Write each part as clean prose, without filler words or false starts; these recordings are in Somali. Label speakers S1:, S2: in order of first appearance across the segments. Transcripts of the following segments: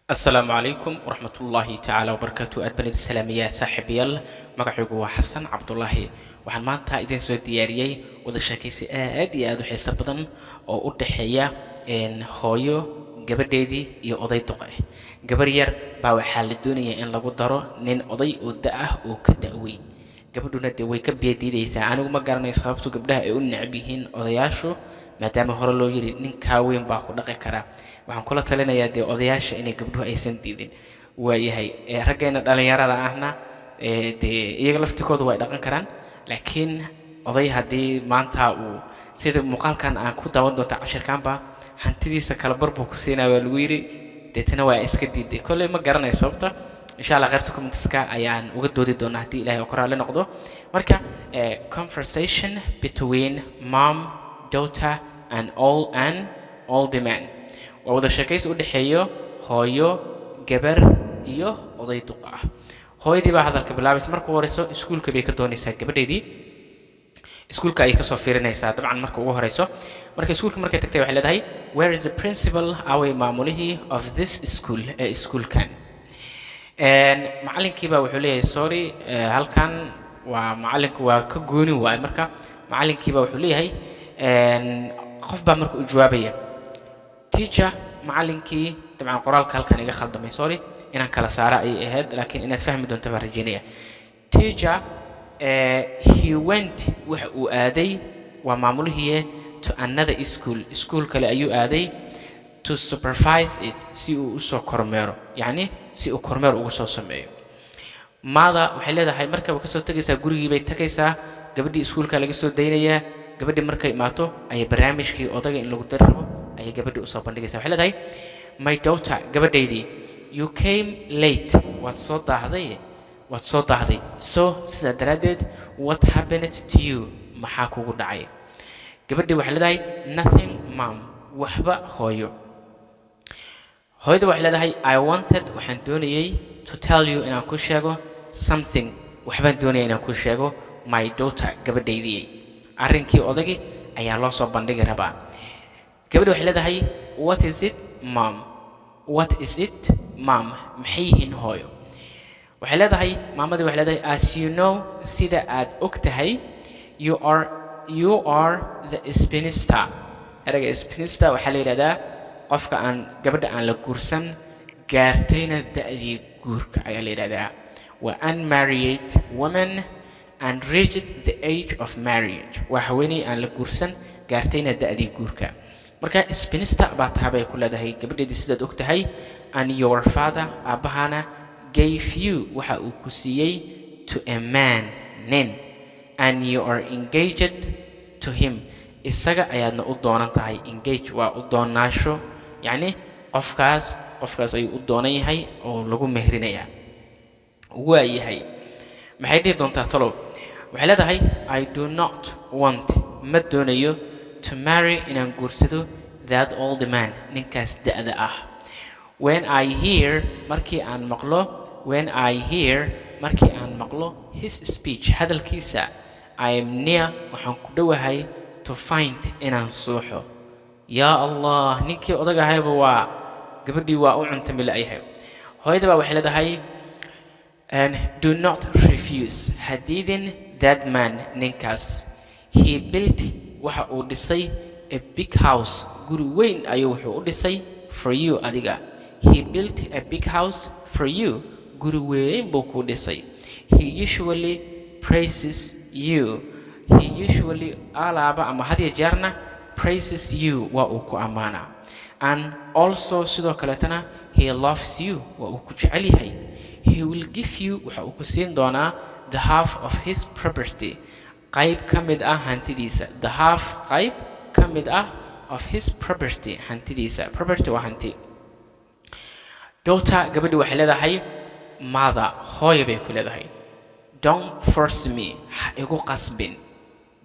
S1: Asalaamu calaykum waraxmatullaahi tacaala wabarakaatu. Aad baan idin salaamayaa, saaxiibayaal. Magacaygu waa Xasan Cabdulaahi. Waxaan maanta idin soo diyaariyey wada sheekaysi aad iyo aad u xiiso badan oo u dhexeeya hooyo, gabadheedii iyo oday duq ah. Gabar yar baa waxaa la doonayaa in lagu daro nin oday oo da ah oo ka da'weyn. Gabadhuna dee way ka biyadiidaysaa. Anigu ma garanayo sababtu gabdhaha ay u necab yihiin odayaashu, maadaama hore loo yiri nin kaa weyn baa ku dhaqi karaa. Waxaan kula talinayaa dee odayaasha inay gabdhuhu aysan diidin. Waayahay, raggeena dhallinyarada ahna dee iyaga laftikooda way dhaqan karaan, laakiin oday haddii maanta uu sida muuqaalkan aan ku daawan doonta cashirkaanba hantidiisa kala bar buu ku siinaya waa lagu yiri, deetana waa iska diiday. Kolley ma garanayo sababta. Insha Allah qaybta commentska ayaan uga doodi doonaa haddii Ilahay oo ku raalli noqdo. Marka conversation between mom, daughter and all and old man, waa wada sheekaysi u dhexeeyo hooyo, gabar iyo oday duqa ah. Hooyadii baa hadalka bilaabaysa. Marka ugu horeyso iskuulka bay ka doonaysaa gabadheedii. Iskuulka ayay kasoo fiirinaysaa dabcan marka ugu horeyso. Marka iskuulka markay tagtay waxay leedahay, "Where is the principal?" Away maamulihii? "Of this school," ee iskuulkan. Macallinkii baa wuxuu leeyahay, "Sorry, halkan waa macallinku waa ka gooni waaye." Marka macallinkii baa wuxuu leeyahay, qof baa marka u jawaabaya, "Teacher," macallinkii. Dabcan qoraalka halkan iga khaldamay, sorry, inaan kala saara ayay ahayd, laakiin inaad fahmi doonto baan rajeynaya. "Teacher, he went," waxa uu aaday, waa maamulihii, "to another school," school kale ayuu aaday, "to supervise it," si uu usoo kormeero, yacni si uu kormeer ugu soo sameeyo. Mother waxay leedahay, marka way kasoo tegaysaa gurigii bay tagaysaa. Gabadhii iskuulka laga soo daynayaa. Gabadhii markay imaato ayay barnaamijkii odaga in lagu dari rabo ayay gabadhii usoo bandhigaysaa. Waxay leedahay, "My daughter," gabadhaydii, "you came late," waad soo daahday, waad soo daahday. "So," sidaa daraaddeed, "what happened to you?" Maxaa kugu dhacay? Gabadhii waxay leedahay, "Nothing, Mom," waxba, hooyo. Hooyada waxay leedahay, "I wanted," waxaan doonayay, "to tell you," inaan ku sheego, "something," waxbaan doonaya inaan ku sheego, "my daughter," gabadhaydii. Arrinkii odagi ayaa loo soo bandhigi rabaa. Gabadhi waxay leedahay, "What is it, Mom? What is it, Mom?" Maxay yihiin, hooyo? Waxay leedahay maamadii, waxay leedahay, "As you know," sida aad og tahay, "you are the spinster." Erayga spinster waxaa la yidhahdaa qofka aan gabadha aan la guursan, gaartayna da'dii guurka ayaa la yidhahdaa. Waa unmarried woman and reached the age of marriage. Waa haweeney aan la guursan, gaartayna da'dii guurka. Marka spinster baa taha bay ku leedahay gabadheedii, sidaad og tahay. "And your father," aabbahana, "gave you," waxa uu ku siiyey, "to a man," nin, "and you are engaged to him," isaga ayaadna u doonan tahay. Engage waa u doonaasho, yacni qofkaas ayuu u doonan yahay oo lagu mehrinayaa. Waa yahay, maxay dhihi doontaa talow? Waxay leedahay, "I do not want," ma doonayo, "to marry," inaan guursado, "that old man," ninkaas da'da ah. "When I hear," markii aan maqlo, "when I hear," markii aan maqlo, "his speech," hadalkiisa, "I am near," waxaan ku dhowahay, "to faint," inaan suuxo. Yaa Allah, ninkii odag ahayba waa gabadhii waa u cuntami la'yahay. Hooyada baa waxay leedahay, "And do not refuse," ha diidin, "that man," ninkaas. "He built," waxa uu dhisay, "a big house," guri weyn ayuu wuxuu u dhisay, "for you," adiga. "He built a big house for you." Guri weyn buu kuu dhisay. "He usually praises you." He usually, alaaba ama had iyo jeerna, "praises you," waa uu ku ammaanaa. "And also," sidoo kaleetana, "he loves you," waa uu ku jecel yahay. "He will give you," waxa uu ku siin doonaa, "the half of his property," qayb ka mid ah hantidiisa. The half, qayb ka mid ah, "of his property," hantidiisa. Property waa hanti. Daughter, gabadhi waxay leedahay, "Mother," hooyo bay ku leedahay, "don't force me," ha igu qasbin.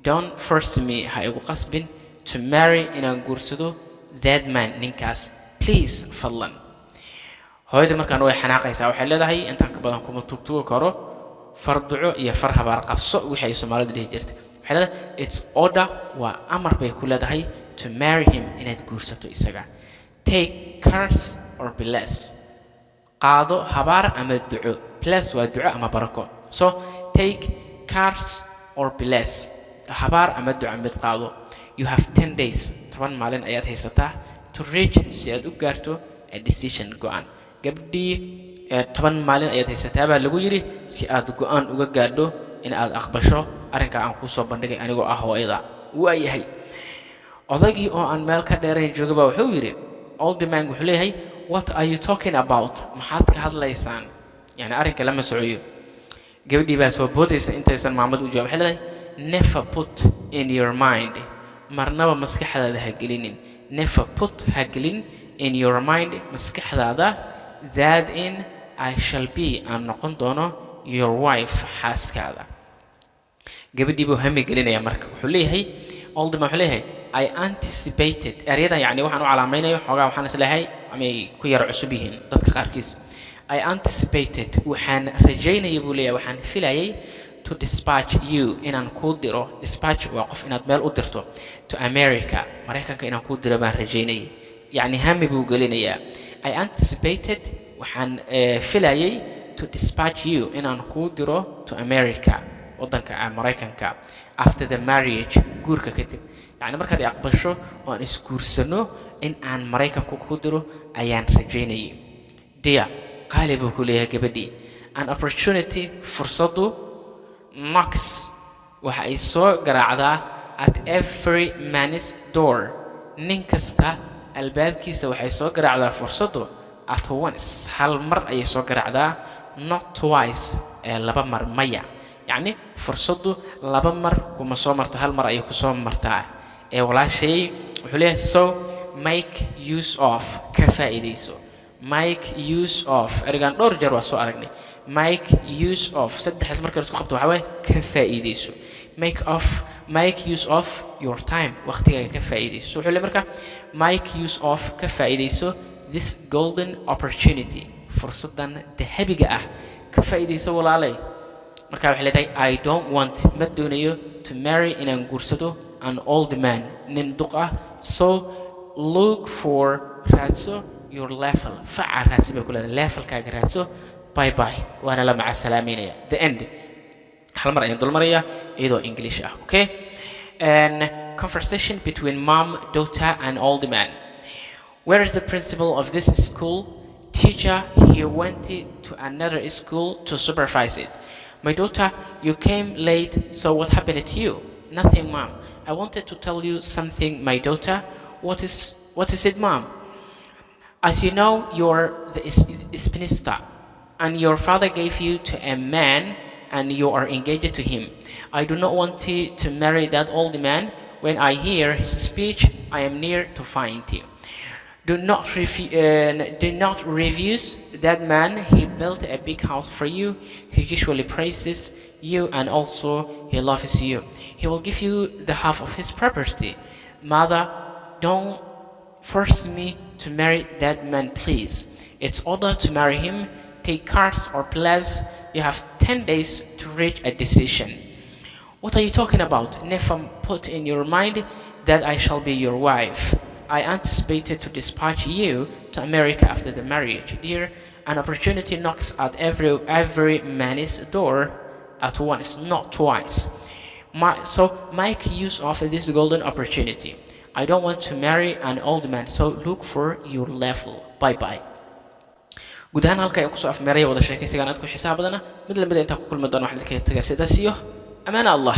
S1: "Don't force me," ha igu qasbin, "to marry," inaan guursado, "that man," ninkaas, "please," fadlan. Hooyada markaan way xanaaqaysaa. Waxay leedahay, intaan ka badan kuma tugtugi karo, far duco iyo far habaar qabso wixii ay Soomaalidu dhihi jirtay. Waxay leedahay, "It's order," waa amar bay ku leedahay, "to marry him," inaad guursato isaga. "Take curse or bless." Qaado habaar ama duco. Bless waa duco ama barako. So take curse or bless, habaar ama duco mid qaado. You have 10 days, 10 maalin ayaad haysataa, to reach, si aad u gaarto, a decision, go'aan. Gabdhii 10 maalin ayaad haysataa baa lagu yidhi si aad go'aan uga gaadho in aad aqbasho arrinka aan kuu soo bandhigay anigoo ah hooyada. Waayahay, odaygii oo aan meel ka dheerayn jooga baa wuxuu yidhi, old man wuxuu leeyahay, "What are you talking about?" Maxaad ka hadlaysaan? Yani arrinka lama socoyo. Gabadhii baa soo boodaysa intaysan maamad u jawaab. Waxay leedahay, "Never put in your mind," marnaba maskaxdaada ha gelinin. Never put, ha gelin, in your mind, maskaxdaada, that in I shall be, aan noqon doono, your wife, xaaskaada. Gabadhii buu hami gelinayaa. Marka wuxuu leeyahay old man, wuxuu leeyahay, "I anticipated." Eryadan yacni waxaan u calaamaynayo xoogaa waxaan isleeyahay amay ku yara cusub yihiin dadka qaarkiis. "I anticipated," waxaan rajaynaya buu leeyahay, waxaan filayay, "to dispatch you," inaan kuu diro. Dispatch waa qof inaad meel u dirto. "To America," Maraykanka inaan kuu diro baan rajaynayay. Yacni hami buu gelinayaa. "I anticipated," waxaan filayay, "to dispatch you," inaan kuu diro, "to America," waddanka Maraykanka, "after the marriage," guurka kadib. Yacni markaad i aqbasho oo aan isguursano in aan Maraykanku kuu diro ayaan rajaynayay. "Dear," qaali buu ku leeyahay gabadhii, "an opportunity," fursaddu, "knocks," waxa ay soo garaacdaa, "at every man's door," nin kasta albaabkiisa waxay soo garaacdaa fursaddu, "at once," hal mar ayay soo garaacdaa, "not twice," ee laba mar maya. Yacni fursaddu laba mar kuma soo marto, hal mar ayay kusoo martaa ee walaashay. Wuxuu leeyahay, "So make use of," ka faa'iidayso. Make use of, ereygan dhowr jeer waa soo aragnay. Make use of, saddexdaas marka la isku qabto waxaa waaye ka faa'iidayso. Make use of your time, waqtigaaga ka faa'iidayso. So wuxuu leeyahay marka, make use of, ka faa'iidayso, "this golden opportunity," fursaddan dahabiga ah ka faa'iidayso walaalay. Marka waxay leedahay, "I don't want," ma doonayo, "to marry," inaan guursado, "an old man," nin duq ah. "So look for," raadso, "your level," faca raadsi bay ku leedahay, levelkaaga raadso. Bye bye, waana la maca salaameynaya. The end. Hal mar ayaan dulmarayaa iyadoo English ah. Okay, and conversation between mom, daughter and old man. "Where is the principal of this school?" "Teacher, he went to another school to supervise it." "My daughter, you came late, so what happened to you?" "Nothing, Mom. I wanted to tell you something, my daughter." What is it, Mom?" "As you know, you're the spinster, and your father gave you to a man, and you are engaged to him. I do not want to marry that old man. When I hear his speech, I am near to faint. Do not refuse that man. He built a big house for you. He usually praises you, and also he loves you. He will give you the half of his property." "Mother, don't force me to marry that man, please." "It's order to marry him. Take curse or bless. You have 10 days to reach a decision." "What are you talking about? Never put in your mind that I shall be your wife. I anticipated to dispatch you to America after the marriage. Dear, an opportunity knocks at every man's door at once, not twice. So make use of this golden opportunity. I don't want to marry an old man, so look for your level. Bye bye." Guud ahaan halka ayaan kusoo afmeeraya wada sheekaysigaan aad ku xisaab badana. Mid lamida intaan ku kulmi doono waxaan idinkaga tagaa sidaas iyo amaana Allah.